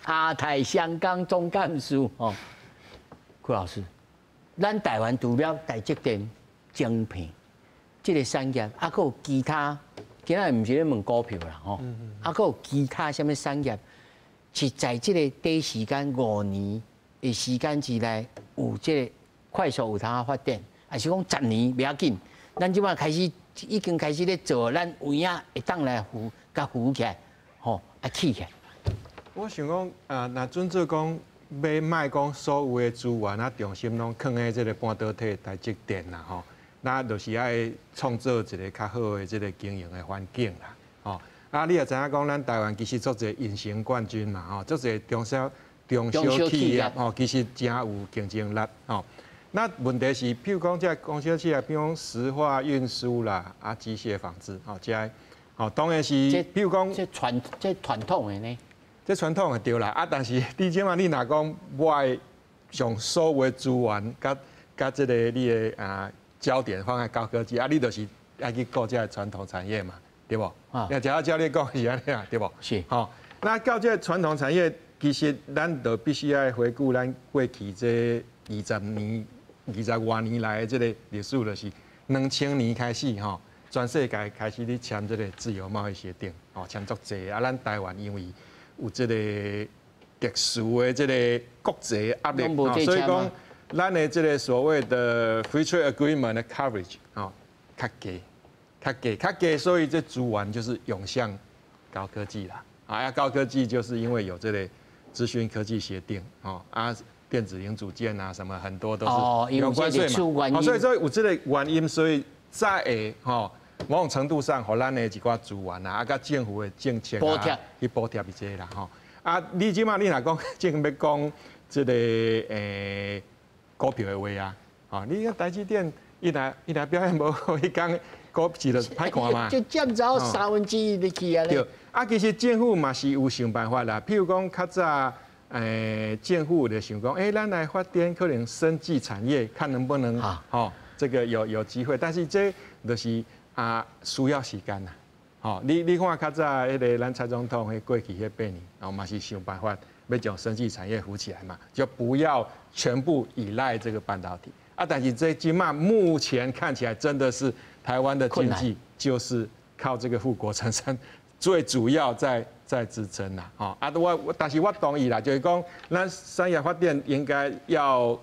亞太香港總幹事吼，郭老師，咱台灣除了台積電晶片這個產業，啊，閣有其他，今仔毋是咧問股票啦吼，啊，閣有其他啥物產業？是在這個短時間5年的時間之內，有這個快速有通發展，還是講10年袂要緊？咱這擺開始已經開始咧做，咱有影會當來扶共扶起來，吼，啊起起來。我想講啊，若準做講欲莫講所有的資源啊，重心攏囥佇這個半導體台積電啦，吼，那就是愛創造一個較好的這個經營的環境啦，吼。啊，你也知影講，咱台灣其實足濟隱形冠軍嘛，吼，足濟中小企業吼，其實誠有競爭力，吼。那問題是，譬如講這中小企業，比如講石化運輸啦，啊，機械紡織，吼，這个，吼，當然是，譬如講，這傳統的呢？這傳統的對啦，啊，但是你這馬你若講我愛將所有的資源佮佮這個你的啊焦點放在高科技，啊，你就是愛去顧這个傳統產業嘛。對無？啊，照照你講是按呢啊，對無？是。吼，那到這個傳統產業，其實咱就必須愛回顧咱過去這20年、20外年來的這個歷史，就是2000年開始吼，全世界開始咧簽這個自由貿易協定，吼，簽足濟啊。咱台灣因為有這個特殊的這個國際壓力，所以講咱的這個所謂的 Free Trade Agreement 的 coverage，吼，較低。較低，較低，所以這資源就是湧向高科技啦。啊，高科技就是因為有這個資訊科技協定，哦，啊，電子零組件啊，什麼很多都是有關稅嘛。所以說有這個原因，所以才會吼某種程度上，予咱的一寡資源啊，啊，佮政府的政策啊，去補貼一些啦，吼。啊，你這馬你若講正欲講這個股票的話啊，吼，你看台積電伊若表現無好，彼工股市就歹看嘛，就佔走1/3入去啊！對，啊，其實政府嘛是有想辦法啦。譬如講，較早政府就想講，咱來發展可能生技產業，看能不能吼這個有機會。但是這就是啊需要時間啦。吼，你看較早彼個咱蔡總統彼過去彼8年，哦嘛是想辦法欲將生技產業扶起來嘛，就不要全部依賴這個半導體。啊，但是這這馬目前看起來真的是。台灣的經濟就是靠這個護國神山，最主要在支撐啦，吼啊！我但是我同意啦，就是講咱產業發展應該要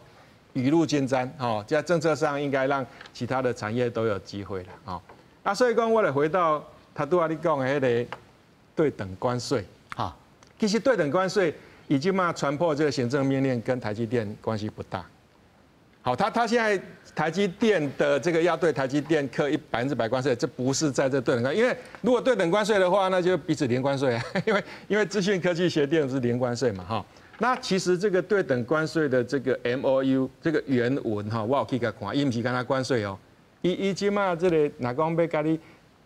雨露均沾，吼，在政策上應該讓其他的產業都有機會啦，吼啊！所以講我來回到頭拄仔你講的彼個對等關稅，其實對等關稅已經嘛傳破這個行政命令跟台積電關係不大。好，他現在台積電的這個要對台積電課100%關稅，這不是在這對等關，因為如果對等關稅的話，那就彼此零關稅啊，因為資訊科技協定是零關稅嘛，哈。那其實這個對等關稅的這個 MOU 這個原文哈，我有去共看，伊毋是干焦關稅哦，伊這馬這個若講欲共你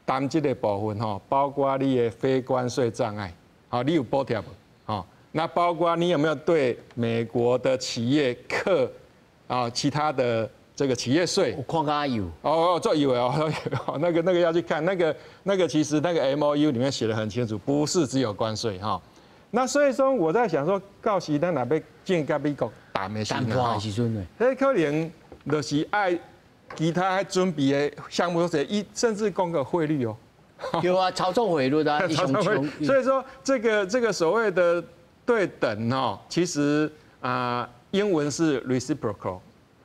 談這個部分吼，包括你的非關稅障礙，好，你有補貼無？吼，那包括你有沒有對美國的企業課啊，其他的這個企業稅，我看較有哦哦，這有哦，那個要去看，那個其實那個 MOU 裡面寫得很清楚，不是只有關稅哈。那所以說我在想說，到時咱若欲進佮美國談的時陣，談時陣彼可能就是愛其他準備的項目，一甚至講個匯率哦。有啊，操縱匯率啊，操縱匯率。所以說這個所謂的對等哦，其實啊，英文是 reciprocal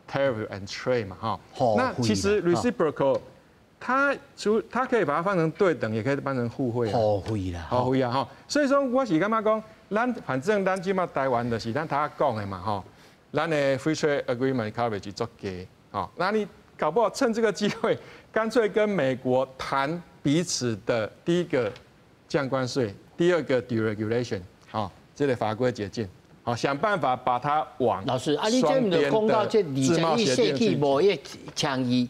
tariff and trade 嘛，哈。那其實 reciprocal 它可以把它翻成對等，也可以翻成互惠。互惠啦，互惠啊，吼。所以說我是感覺講，咱反正咱這馬台灣就是咱頭講的嘛，吼。咱的 Free Trade Agreement coverage 足低，吼。那你搞不好趁這個機會，乾脆跟美國談彼此的第一個降關稅，第二個 deregulation，吼，這個法規解禁，好，想辦法把它往老師，啊，你這毋就講到這21世紀貿易倡議？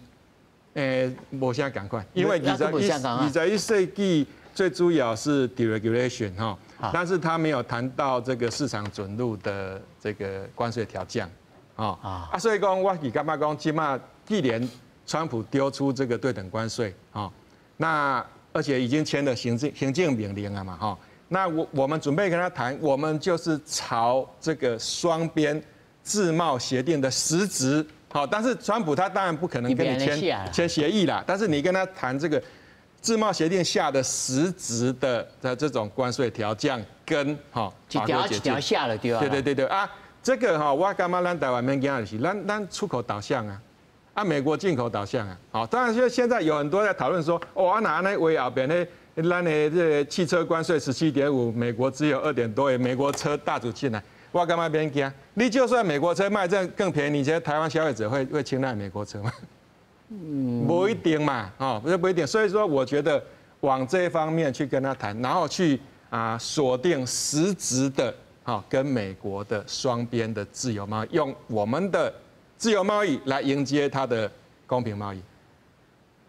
無啥仝款，因為21世紀最主要是 deregulation 哈，但是他沒有談到這個市場准入的這個關稅調降，啊，所以講我是感覺講，這馬既然川普丟出這個對等關稅，哈，那而且已經簽了行政命令了嘛，哈，那我們準備跟他談，我們就是朝這個雙邊自貿協定的實質。好，但是川普他當然不可能跟你簽協議啦。但是你跟他談這個自貿協定下的實質的這種關稅調降跟哈一條一條下了對吧？對對對對啊，這個哈我感覺咱台灣免驚就是咱出口導向啊，啊美國進口導向啊。好，當然現在有很多在討論說，哦啊那按呢話後邊呢，咱的這個汽車關稅17.5，美國只有2點多，美國車大舉進來。我感覺免驚？你就算美國車賣這更便宜，你覺得台灣消費者會青睞美國車嗎？嗯，不一定嘛，哦，不是不一定。所以說，我覺得往這方面去跟他談，然後去啊鎖定實質的，哈，跟美國的雙邊的自由貿易，用我們的自由貿易來迎接他的公平貿易。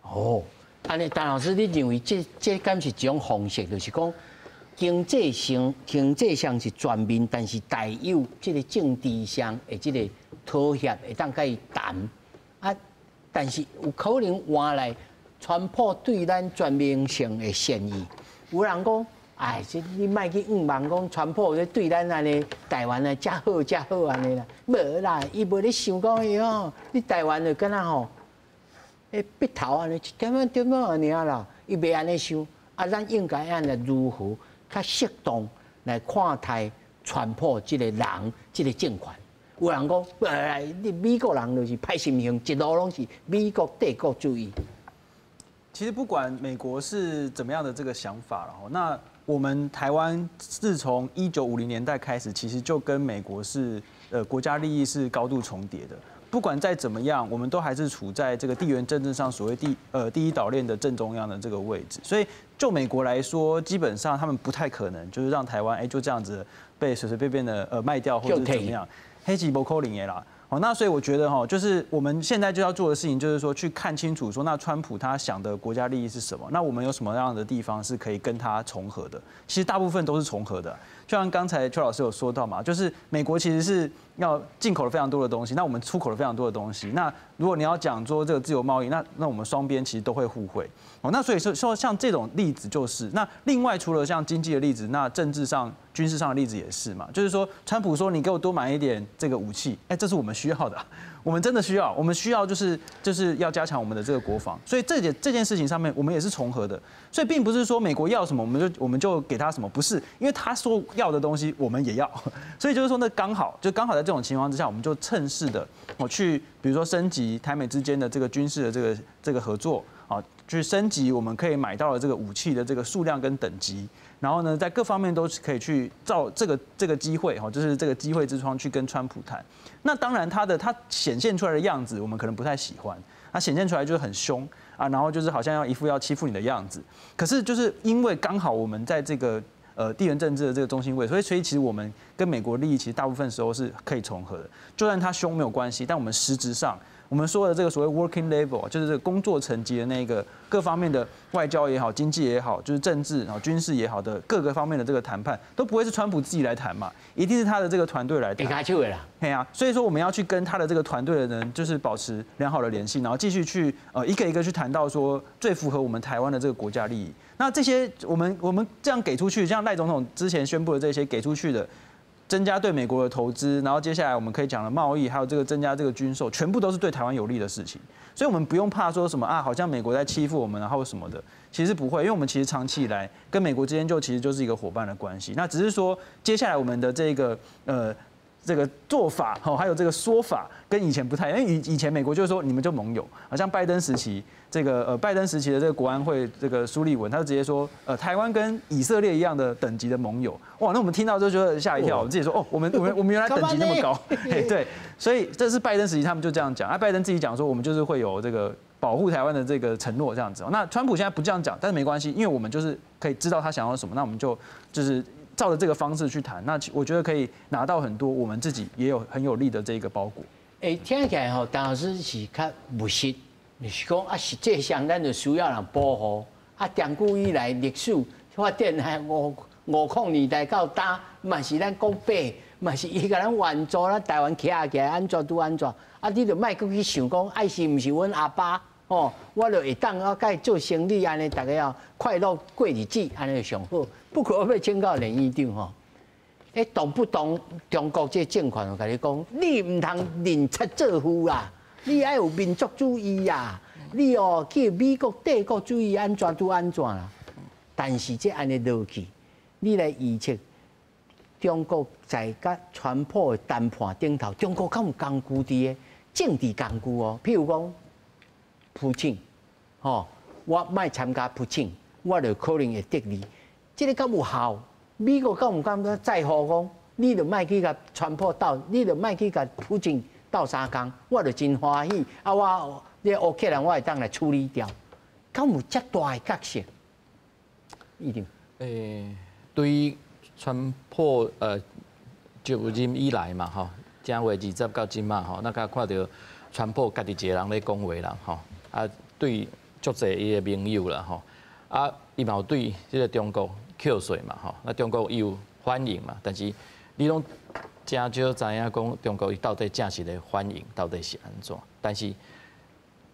哦，按呢，陳老師，你認為這敢是一種方式，就是講？經濟上是全面，但是帶有這個政治上的這個妥協，會當共伊談啊。但是有可能換來川普對咱全面性的善意。有人講，哎，這你莫去向望講川普咧對咱按呢台灣啊，遮好遮好按呢啦，無啦，伊無咧想講伊吼，你台灣就敢若吼，欸，筆頭按呢一點仔點仔按呢啦，伊袂按呢想，啊，咱應該按呢如何較適當來看待川普這個人，這個政權？有人講，哎，你美國人就是歹心胸，一路攏是美國帝國主義。其實不管美國是怎麼樣的這個想法了，那我們台灣自從1950年代開始，其實就跟美國是國家利益是高度重疊的。不管再怎麼樣，我們都還是處在這個地緣政治上所謂第一島鏈的正中央的這個位置。所以就美國來說，基本上他們不太可能就是讓台灣哎就這樣子被隨隨便便的賣掉或者怎麼樣，彼是無可能的啦。好，那所以我覺得哈，就是我們現在就要做的事情，就是說去看清楚，說那川普他想的國家利益是什麼？那我們有什麼樣的地方是可以跟他重合的？其實大部分都是重合的。就像剛才邱老師有說到嘛，就是美國其實是要進口了非常多的東西，那我們出口了非常多的東西。那如果你要講說這個自由貿易，那我們雙邊其實都會互惠。哦，那所以說像這種例子就是，那另外除了像經濟的例子，那政治上、軍事上的例子也是嘛。就是說，川普說你給我多買一點這個武器，哎，這是我們需要的，我們真的需要，我們需要就是要加強我們的這個國防。所以這件事情上面，我們也是重合的。所以並不是說美國要什麼，我們就給他什麼，不是，因為他說要的東西我們也要。所以就是說，那剛好就剛好在這種情況之下，我們就趁勢的我去，比如說升級台美之間的這個軍事的這個合作啊，去升級我們可以買到的這個武器的這個數量跟等級，然後呢，在各方面都是可以去造這個機會哈，就是這個機會之窗去跟川普談。那當然，他顯現出來的樣子，我們可能不太喜歡。他顯現出來就是很兇啊，然後就是好像要一副要欺負你的樣子。可是就是因為剛好我們在這個地緣政治的這個中心位，所以其實我們跟美國利益其實大部分時候是可以重合的。就算他兇沒有關係，但我們實質上，我們說的這個所謂 working level，就是這個工作層級的那個各方面的外交也好、經濟也好，就是政治然後軍事也好的各個方面的這個談判，都不會是川普自己來談嘛，一定是他的這個團隊來談。會手的啦。嘿啊，所以說我們要去跟他的這個團隊的人，就是保持良好的聯繫，然後繼續去一個一個去談到說最符合我們台灣的這個國家利益。那這些我們這樣給出去，像賴總統之前宣布的這些給出去的，增加對美國的投資，然後接下來我們可以講的貿易，還有這個增加這個軍售，全部都是對台灣有利的事情。所以，我們不用怕說什麼啊，好像美國在欺負我們，然後什麼的，其實不會，因為我們其實長期以來跟美國之間就其實就是一個夥伴的關係。那只是說，接下來我們的這個这个做法吼，还有这个说法跟以前不太，因为以前美国就是说你们就盟友，好像拜登时期这个拜登时期的这个国安会这个苏利文，他就直接说台湾跟以色列一样的等级的盟友，哇，那我们听到就觉得吓一跳，我们自己说哦，我们原来等级那么高，对，所以这是拜登时期他们就这样讲，啊，拜登自己讲说我们就是会有这个保护台湾的这个承诺这样子。那川普现在不这样讲，但是没关系，因为我们就是可以知道他想要什么，那我们就是照着这个方式去谈，那我觉得可以拿到很多我们自己也有很有利的这个包裹。哎，听起来吼，陈老师是较务实，就是讲啊，实际上咱就需要人保護。啊，長久以來歷史發展係五五零年代到今，嘛是咱國爸，嘛是伊共咱援助，咱台灣徛起來按怎拄按怎。啊，你就莫閣去想講，愛是毋是阮阿爸？哦，我就會當啊，共伊做生意按呢，逐家哦快樂過日子，按呢上好。不過我欲請教連院長吼，欸，動不動中國這政權共你講，你毋通認賊做父啦，你愛有民族主義啊，你哦去美國帝國主義按怎拄按怎啦。但是這按呢落去，你來預測中國在佮川普的談判頂頭，中國敢有工具佇个政治工具哦？譬如講，普京，吼，我莫參加普京，我就可能會得利。這個敢有效？美國敢有感覺在乎講，你就莫去共川普鬥，你就莫去共普京鬥相共，我就真歡喜。啊，我你烏克蘭我會當來處理掉，敢有遮大的角色？一定。欸，對於川普就任以來嘛，吼，正月20到這馬吼，咱敢看著川普家己一个人咧講話啦，吼。啊，對足濟伊的盟友啦，吼，啊，伊嘛有對這个中國扣稅嘛，吼，那中國伊有反應嘛，但是你攏誠少知影講中國伊到底正式的反應到底是按怎？但是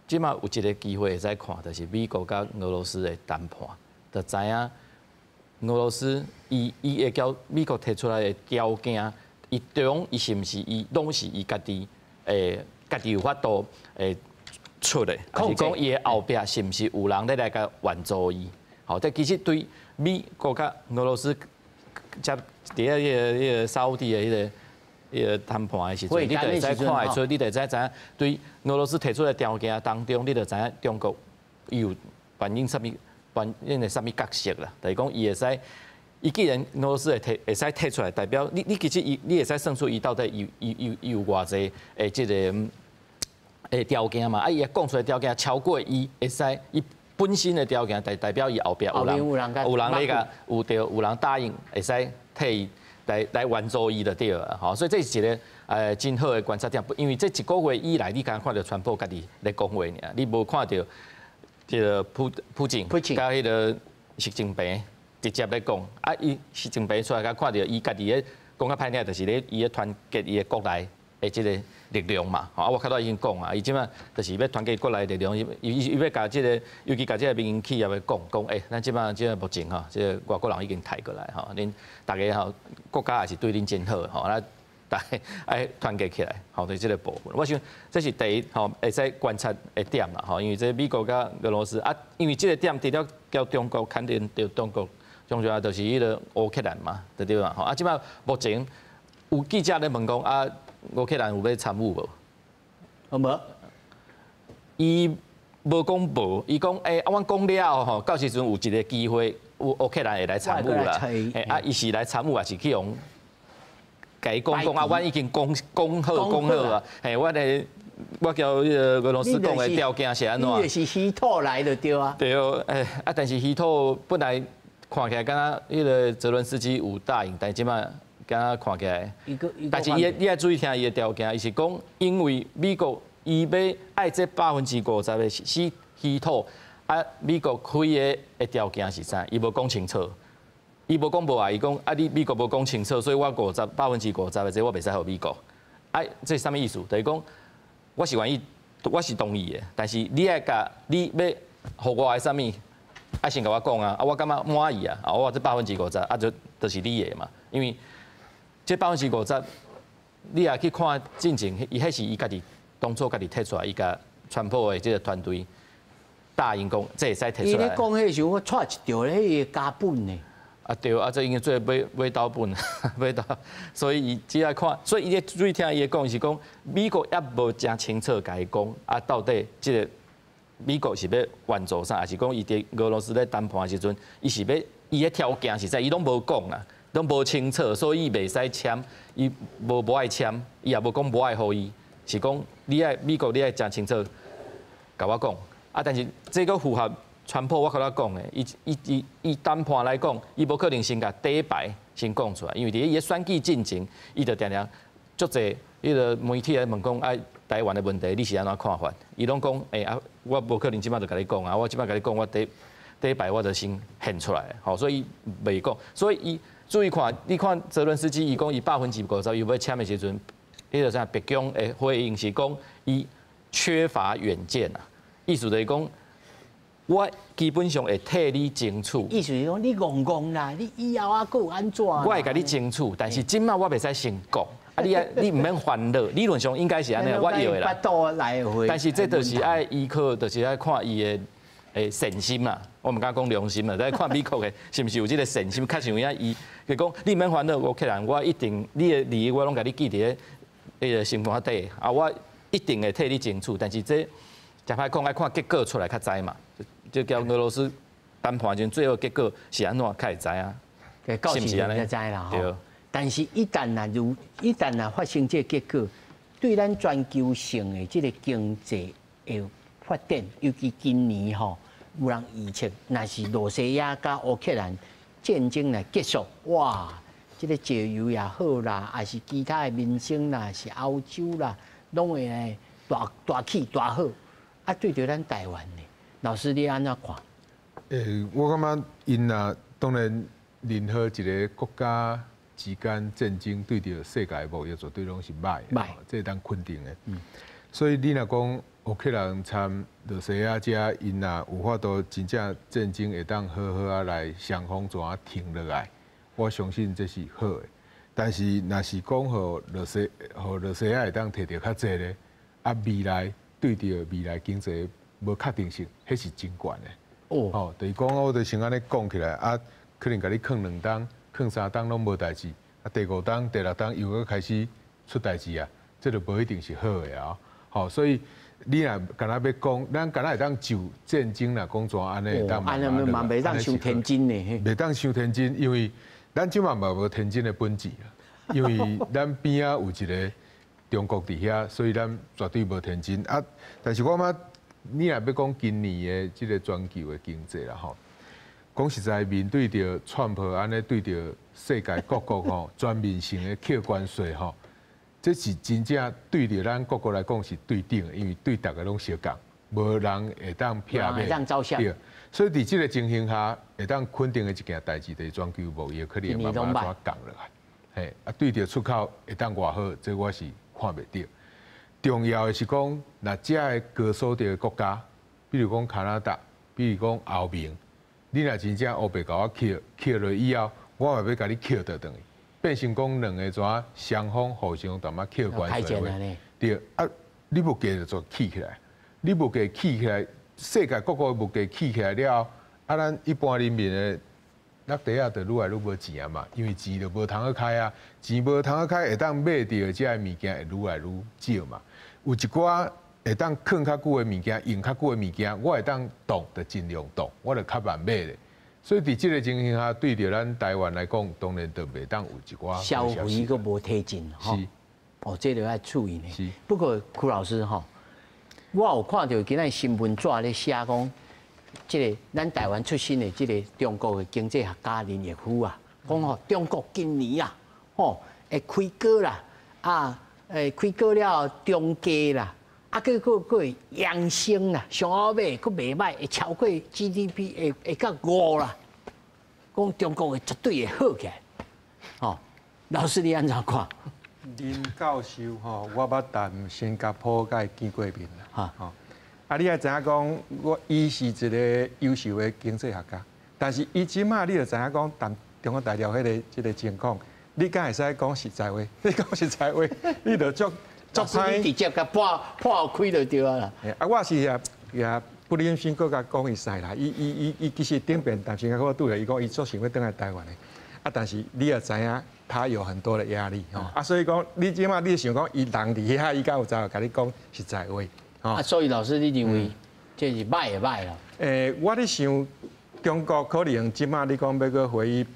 這馬有一个機會會使看，就是美國佮俄羅斯的談判，就知影俄羅斯伊會交美國提出來的條件，伊中伊是毋是伊攏是伊家己會家己有法度會出的，還是講伊的後壁是毋是有人咧來共援助伊？吼，這其實對美國佮俄羅斯，才佇咧彼个沙烏地的彼个談判的時陣，你就會使看會出，你就會使知影對俄羅斯提出的條件當中，你就知影中國伊有扮演啥物扮演的啥物角色啦。就是講伊會使，伊既然俄羅斯會提會使提出來，代表你其實伊你會使算出伊到底伊有偌濟的這个的條件嘛？啊，伊講出來條件超過伊會使伊本身的條件，代表伊後壁有人有人咧共有對有人答應會使替伊來援助伊就對了，吼，所以這是一个真好的觀察點。因為這一個月以來，你敢看著川普家己咧講話爾，你無看著這个普京佮彼个習近平直接咧講，啊，伊習近平出來共看著伊家己咧講較歹聽，就是咧伊咧團結伊的國內的這个力量嘛，啊，我較早已經講啊，伊這馬就是欲團結國內力量，伊欲共這个，尤其共這个民營企業咧講講，欸，咱這馬這个目前吼，這个外國人已經刣過來吼，恁逐家吼國家也是對恁真好吼，咱逐家愛團結起來，吼，對這个部分，我想這是第一吼，會使觀察的點啦，吼，因為這美國佮俄羅斯啊，因為這个點除了交中國，肯定著中國，中主要就是彼个烏克蘭嘛，對對嘛，吼，啊，這馬目前有記者咧問講啊，烏克蘭有欲參與無？有無？伊無講無，伊講欸，啊，阮講了吼，到時陣有一个機會，有烏克蘭會來參與啦。欸，啊，伊是來參與，還是去予共伊講講啊？阮已經講講好講好啊。嘿，我的我交彼个俄羅斯講的條件是按怎？你就是稀土來就對啊。對哦，欸，啊，但是稀土本來看起來敢若彼个澤倫斯基有答應，但是這馬敢若看起來，但是伊你愛注意聽伊的條件，伊是講因為美國伊欲愛這50%的是稀土，啊，美國開的條件是啥？伊無講清楚，伊無講無愛，伊講啊，你美國無講清楚，所以我50%的這我袂使予美國。啊，這是啥物意思？就是講我是願意，我是同意的，但是你愛共你欲予我的啥物，愛先共我講啊，啊，我感覺滿意啊，啊，我這百分之五十啊，就是你的嘛，因為這百分之五十，你也去看進前，伊彼是伊家己當初家己提出來，伊共川普的這个團隊答應講，這會使提出來。伊咧講彼時，我掣一著咧，彼个加本呢。啊對，啊這已經做尾尾刀本，尾刀，所以伊只愛看，所以伊咧注意聽伊講是講，美國猶無誠清楚共伊講，啊到底這個美國是欲援助啥，抑是講伊佇俄羅斯咧談判的時陣，伊是欲伊的條件是啥，伊攏無講啦，攏無清楚，所以伊袂使簽，伊無無愛簽，伊也無講無愛予伊，是講你愛美國你愛誠清楚，共我講，啊但是這個符合。川普我較早講的，伊伊伊伊談判來講，伊無可能先共底牌先講出來，因為佇伊的選舉進前，伊就定定足濟彼个媒體來問講，啊台灣的問題你是按怎看法？伊攏講，欸啊，我無可能這擺就共你講啊，我這擺共你講，我底底牌我就先獻出來，吼，所以伊袂講。所以伊注意看，你看澤倫斯基，伊講伊50%伊欲簽的時陣，彼個啥白宮的回應是講，伊缺乏遠見啊，意思就是講。我基本上會替你爭取。意思是講你戇戇啦，你以後啊閣有按怎？我會共你爭取，但是這擺我袂使先講。啊，你啊，你毋免煩惱，理論上應該是按呢，我會啦。但是這就是愛依靠，就是愛看伊的善心啦。我毋敢講良心啦，但看美國的是毋是有這个善心，確實有影伊伊講你毋免煩惱，烏克蘭我一定你的利益我攏共你記佇咧彼个心肝底，啊，我一定會替你爭取。但是這誠歹講，愛看結果出來較知嘛。就共俄羅斯談判陣，最後結果是按怎，較會知影。到時才知啦。對。但是，一旦若如一旦若發生這个結果，對咱全球性的這个經濟的發展，尤其今年吼，有人預測，若是羅西亞佮烏克蘭戰爭來結束，哇，這个石油也好啦，抑是其他的民生啦，是歐洲啦，攏會大大起大好。啊，對著咱台灣呢？老師，你按怎看？欸，我感覺𪜶若當然任何一个國家之間戰爭對著世界貿易絕對攏是歹，歹，這會當肯定的。所以你若講烏克蘭參羅西亞遮，𪜶若有法度真正戰爭會當好好仔來雙方怎啊停落來，我相信這是好的。但是若是講予羅西，予羅西亞會當提著較濟咧，啊未來對著未來經濟無確定性，彼是真懸的。哦，就是講我就先按呢講起來，啊，可能共你囥兩冬、囥三冬攏無代誌，啊，第五冬、第六冬又閣開始出代誌啊，這就無一定是好的啊。吼，所以你若敢若欲講，咱敢若會當就戰爭若講怎按呢會當按呢嘛袂當傷天真呢，袂當傷天真，因為咱這馬嘛無天真的本錢啦，因為咱邊仔有一个中國佇遐，所以咱絕對無天真啊。但是我感覺。你若欲講今年的這个全球的經濟啦吼，講實在，面對著川普按呢對著世界各國吼全面性的課關稅吼，這是真正對著咱各國來講是對等的，因為對逐个攏相仝，無人會當撇尾。對，所以佇這个情形下，會當肯定的一件代誌，就是全球貿易可能會慢慢怎降落來。嘿，啊，對著出口會當偌好，這我是看袂著。重要的是講，若遮个高所得的國家，比如講加拿大，比如講歐盟，你若真正烏白共我扣扣落以後，我嘛欲共你扣倒轉去，變成講兩个怎雙方互相淡薄扣關稅。對，啊，你物價就做起起來，你物價起起來，世界各國物價起起來了後，啊，咱一般人民的落袋仔就愈來愈無錢啊嘛，因為錢就無通好開啊，錢無通好開，會當買著這个物件會愈來愈少嘛。有一寡會當囥較久的物件，用較久的物件，我會當擋就盡量擋，我就較慢買咧。所以佇這个情形下，對著咱台灣來講，當然就袂當有一寡消費閣無提振吼。哦，這个愛注意呢。是。不過邱老師吼，我有看著今仔新聞紙咧寫講，這个咱台灣出身的這个中國的經濟學家林毅夫啊，講吼中國今年啊，吼會開高啦，啊，會開高了中低啦，啊，閣閣閣會揚升啦，上後尾閣袂䆀，會超過 GDP 會會到五啦。講中國會絕對會好起來，吼，老師你按怎看？林教授吼，我捌佇新加坡共伊見過面啦。吼，啊，你也知影講，我伊是一个優秀的經濟學家，但是伊這馬你就知影講，佇中國大陸彼个這个情況，你敢會使講實在話？你講實在話，你就足足歹。直接共破破開就對啊啦。啊，我是也也布林森閣共講伊使啦，伊伊伊伊其實頂邊但是我拄著伊講伊足想欲轉來台灣的，啊，但是你也知影，他有很多的壓力吼，啊，所以講你這馬你想講伊人佇遐，伊敢有知影共你講實在話？啊，所以老師你認為這是䆀就䆀啦？我咧想中國可能這馬你講欲閣回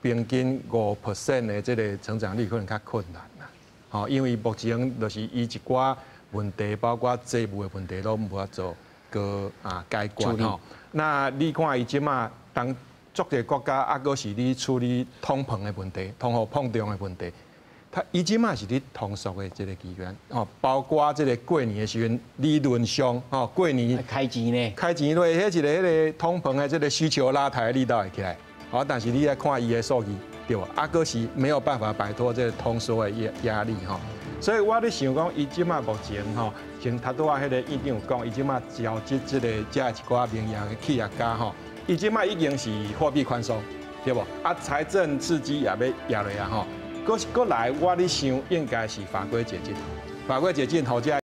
平均5% 的這個成長率，可能較困難啦。吼，因為目前就是伊一寡問題，包括債務的問題，攏無法度閣啊解決吼。那你看伊這馬當足濟國家，猶閣是咧處理通膨的問題、通貨膨脹的問題。他伊這馬是咧通縮的這個期間，吼，包括這個過年的時陣，理論上吼過年開錢呢，開錢落，彼一個彼個通膨的這個需求拉抬力道會起來，吼，但是你來看伊的數據，對無？猶閣是沒有辦法擺脫這個通縮的壓壓力吼，所以我咧想講，伊這馬目前吼，像頭拄仔彼個院長有講，伊這馬召集這個遮一寡名揚的企業家吼，伊這馬已經是貨幣寬鬆，對無？啊，財政刺激也欲壓落啊吼。閣閣來，我咧想應該是法規解禁，法規解禁，予遮。